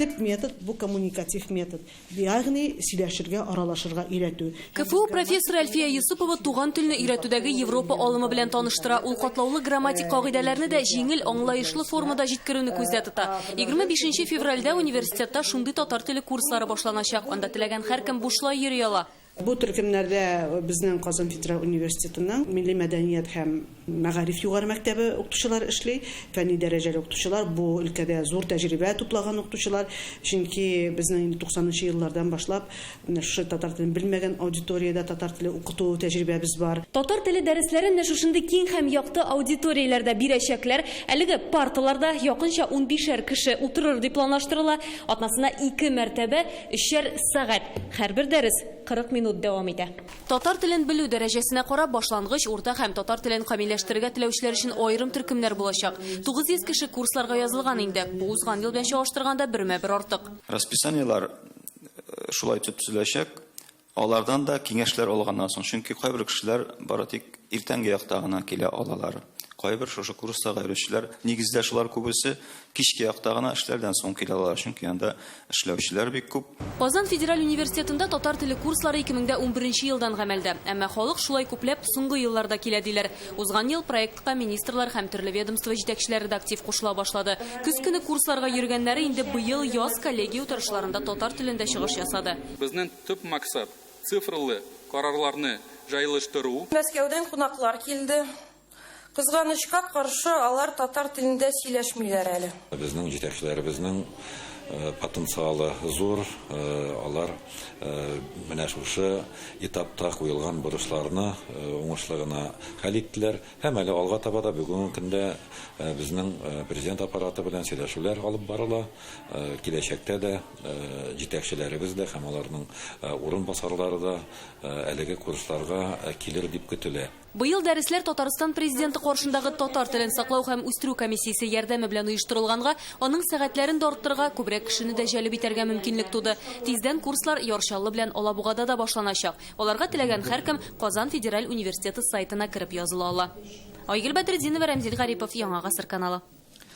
Төп метод бу коммуникатив метод, ягъни сөйләшергә, аралашырга өйрәтү. КФУ профессоры Әлфия Йосыпова туган телне өйрәтүдәге Европа алымы белән таныштыра. Ул катлаулы грамматик кагыйдәләрне дә җиңел, аңлаешлы формада җиткерүне күздә тота. 25 февральдә университетта шундый татар теле курслары башланачак. Анда теләгән һәркем бушлай йөри ала. Бу төркемнәрдә безнең Казан федераль университетының милли мәдәният һәм мәгариф югары мәктәбе укытучылары эшли. Фәнни дәрәҗәле укытучылар, бу өлкәдә зур тәҗрибә туплаган укытучылар. Чөнки безнең инде 90 нчы еллардан башлап менә шушы татар телен белмәгән аудиториядә татар теле укыту тәҗрибәбез бар. Татар теле дәресләрен менә шушындый киң һәм якты аудиторияләрдә бирәчәкләр. Әлеге парталарда якынча унбишәр кеше утырыр дип планлаштырыла. Атнасына ике мәртәбә, өчәр сәгать. Һәрбер дәрес 40 минут дәвам итә. Татар телен белү дәрәҗәсенә карап, башлангыч, урта һәм татар телен камилләштерергә теләүчеләр өчен аерым төркемнәр булачак. 900 кеше курсларга язылган инде. Бу узган ел белән чагыштырганда бермә-бер артык. Расписаниеләр шулай төзеләчәк. Алардан да киңәшләр алганнан соң, чөнки кайбер кешеләр бары тик иртәнге якта гына килә алалар. Кайбер шушы курсларга йөрүчеләр, нигездә шулар күбесе, кичке якта гына эшләрдән соң килә алалар, чөнки анда эшләүчеләр бик күп. Казан федераль университетында татар теле курслары 2011 елдан гамәлдә. Әмма халык шулай күпләп соңгы елларда килә, диләр. Узган ел проектка министрлар һәм төрле ведомство җитәкчеләре дә актив кушыла башлады. Көз көне курсларга йөргәннәре инде быел яз коллегия утырышларында татар телендә чыгыш ясады. Безнең төп максат, цифрлы карарларны җайлаштыру. Мәскәүдән кунаклар килде. Кызганычка каршы, алар татар телендә сөйләшмиләр әле. Безнең җитәкчеләребезнең потенциалы зур, алар менә шушы этапта куелган бурычларны уңышлы гына хәл иттеләр. Һәм әле алга таба да бүгенге көндә безнең президент аппараты белән сөйләшүләр алып барыла. Киләчәктә дә җитәкчеләребез дә һәм аларның урынбасарлары да әлеге курсларга килер дип көтелә. Быел дәресләр Татарстан Президенты каршындагы татар телен саклау һәм үстерү комиссиясе ярдәме белән оештырылганга, аның сәгатьләрен дә арттырырга, күбрәк кешене дә җәлеп итәргә мөмкинлек туды. Тиздән курслар Яр Чаллы белән Алабугада да башланачак. Аларга теләгән һәркем Казан федераль университеты сайтына кереп языла ала. Айгөл Бәдретдинова, Рәмзил Гарипов, Яңа Гасыр каналы.